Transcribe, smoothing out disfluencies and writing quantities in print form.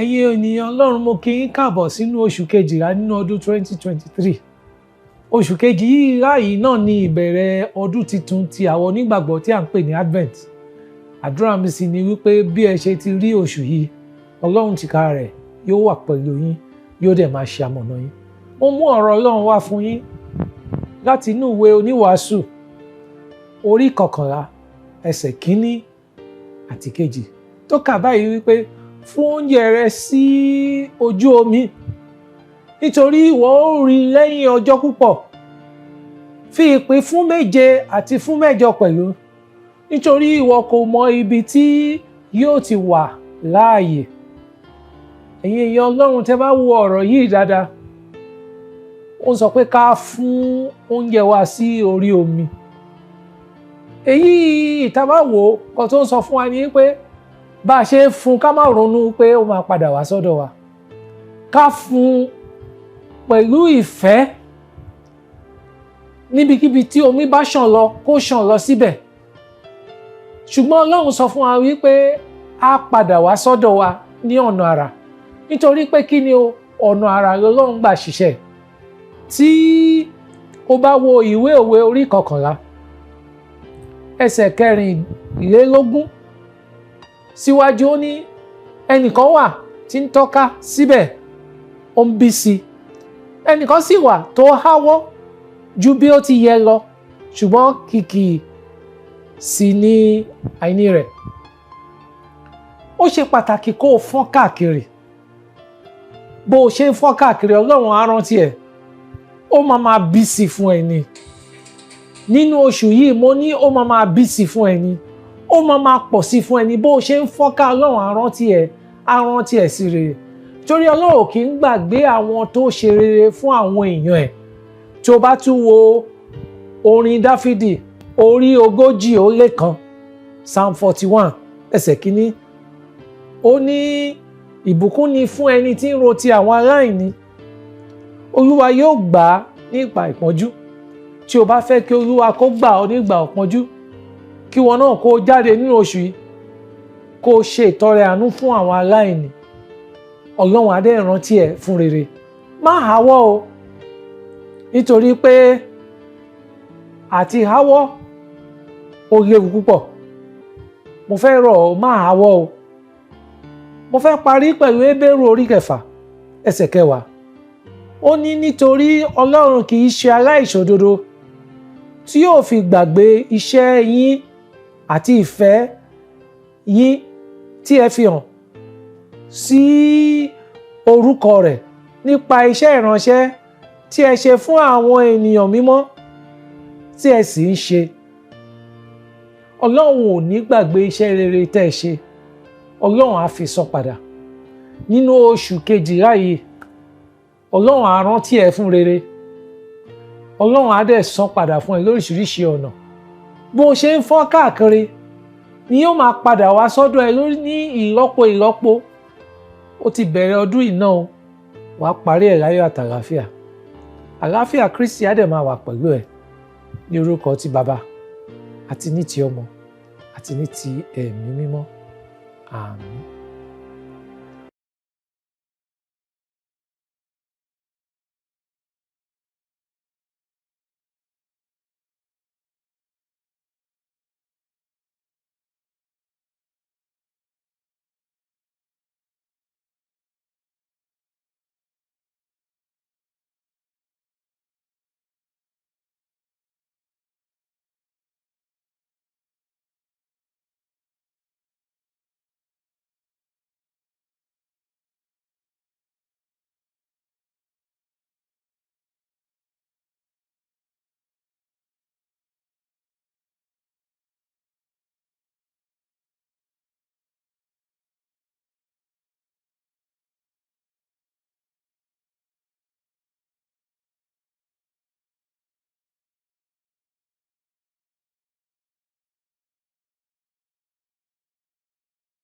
Ẹ̀yin ènìyàn Ọlọ́run, mo kí yín káàbọ̀ sínú oṣù kejìlá nínú ọdún 2023. Oṣù kejì yìí ráyìí náà ni ìbẹ̀rẹ̀ ọdún tuntun ti àwọn onígbàgbọ́ tí à ń pè ní Advent. Àdúrà mi sì ni wípé bí ẹ ṣe ti rí oṣù yìí, Ọlọ́run tìkára rẹ̀ yóò wà pẹ̀lú yín, yóò dẹ̀ máa ṣe amọ̀nà yín. Mo mú ọ̀rọ̀ Ọlọ́run wá fún yín láti inú ìwé Oníwàásù, orí 11, ẹsẹ̀ 1 àti 2, tó kà báyìí wípé, "Fún oúnjẹ rẹ sí ojú omi, nítorí ìwọ ó rí lẹ́yìn ọjọ́ púpọ̀. Fi ìpín fún méje àti fún mẹ́jọ pẹ̀lú, nítorí ìwọ kò mọ ibi tí yóò ti wà láàyè." Ẹ̀yin èèyàn Ọlọ́run, tẹ́ bá wo ọ̀rọ̀ yìí dáadáa, ó ń sọ pé ká fún oúnjẹ wa sí orí omi. Èyí tá bá wò ó, kan tó ń sọ fún wa ni pé bá a ṣe ń fún, ká má ronú pé ó máa padà wá sọ́dọ̀ wa. Ká fún pẹ̀lú ìfẹ́. Níbikíbi tí omi bá ṣàn lọ, kó ṣàn lọ síbẹ̀. Ṣùgbọ́n Ọlọ́run sọ fún wa wípé á padà wá sọ́dọ̀ wa ní ọ̀nà àrà. Nítorí pé kí ni o? Ọ̀nà àrà lọ́lọ́run gbà ṣiṣẹ́. Tí o bá wo ìwé Òwe orí 11, ẹsẹ̀ 24 síwájú, ó ní ẹnìkan wà tí ń tọ́ka síbẹ̀, ó ń bí sí i. Ẹnìkan sì wà tó háwọ́ ju bí ó ti yẹ lọ, ṣùgbọ́n kìkì sí ní àìní rẹ̀. Ó ṣe pàtàkì kó o fọ́n káàkiri. Bó o ṣe ń fọ́n káàkiri, Ọlọ́run á rántí ẹ̀, ó máa máa bí sí fún ẹ ni. Nínú oṣù yìí, mo ní ó máa máa bí sí fún ẹ ni, ó máa máa pọ̀ sí fún ẹ ni. Bó o ṣe ń fọ́n ká, Ọlọ́run á rántí ẹ, á rántí ẹ sí rere, torí Ọlọ́run ò kì í gbàgbé àwọn tó ṣe rere fún àwọn èèyàn ẹ̀. Tí o bá tún wo orin Dáfídì orí 41, Psalm 41, ẹsẹ̀ 1, ó ní, "Ìbùkún ni fún ẹni tí ń ro ti àwọn aláìní, Olúwa yóò gbà á nígbà ìpọ́njú." Tí o bá fẹ́ kí Olúwa kó gbà ọ́ nígbà ìpọ́njú, kí wọn náà kó jáde nínú oṣù yìí, kó o ṣe ìtọrẹ àánú fún àwọn aláìní. Ọlọ́run á dẹ̀ rántí ẹ fún rere. Má háwọ́ o, nítorí pé àti háwọ́ ó léwu púpọ̀. Mo fẹ́ rọ̀ ọ́, má háwọ́ o. Mo fẹ́ parí pẹ̀lú Hébérù orí 6, ẹsẹ̀ 10. Ó ní, "Nítorí Ọlọ́run kì í ṣe aláìṣòdodo tí yóò fi gbàgbé iṣẹ́ yín àti ìfẹ́ yín tí ẹ fi hàn sí orúkọ rẹ̀ nípa iṣẹ́ ìránṣẹ́ tí ẹ ṣe fún àwọn ènìyàn mímọ́, tí ẹ sì ń ṣe." Ọlọ́run ò ní gbàgbé iṣẹ́ rere tẹ́ ẹ ṣe. Ọlọ́run á fi san padà nínú oṣù kejìlá yìí. Ọlọ́run á rántí ẹ fún rere, Ọlọ́run á dẹ̀ san padà fún ẹ lóríṣiríṣi ọ̀nà. Bó o ṣe ń fọ́n káàkiri ni yóò máa padà wá sọ́dọ̀ ẹ lórí ní ìlọ́po ìlọ́po. Ó ti bẹ̀rẹ̀ ọdún yìí náà o, wàá parí ẹ̀ láyọ̀ àtàlàáfíà. Àlàáfíà Kristi á dẹ̀ máa wà pẹ̀lú ẹ, ní orúkọ ti Bàbá àti ní ti Ọmọ àti ní ti Ẹ̀mí Mímọ́. Àmín.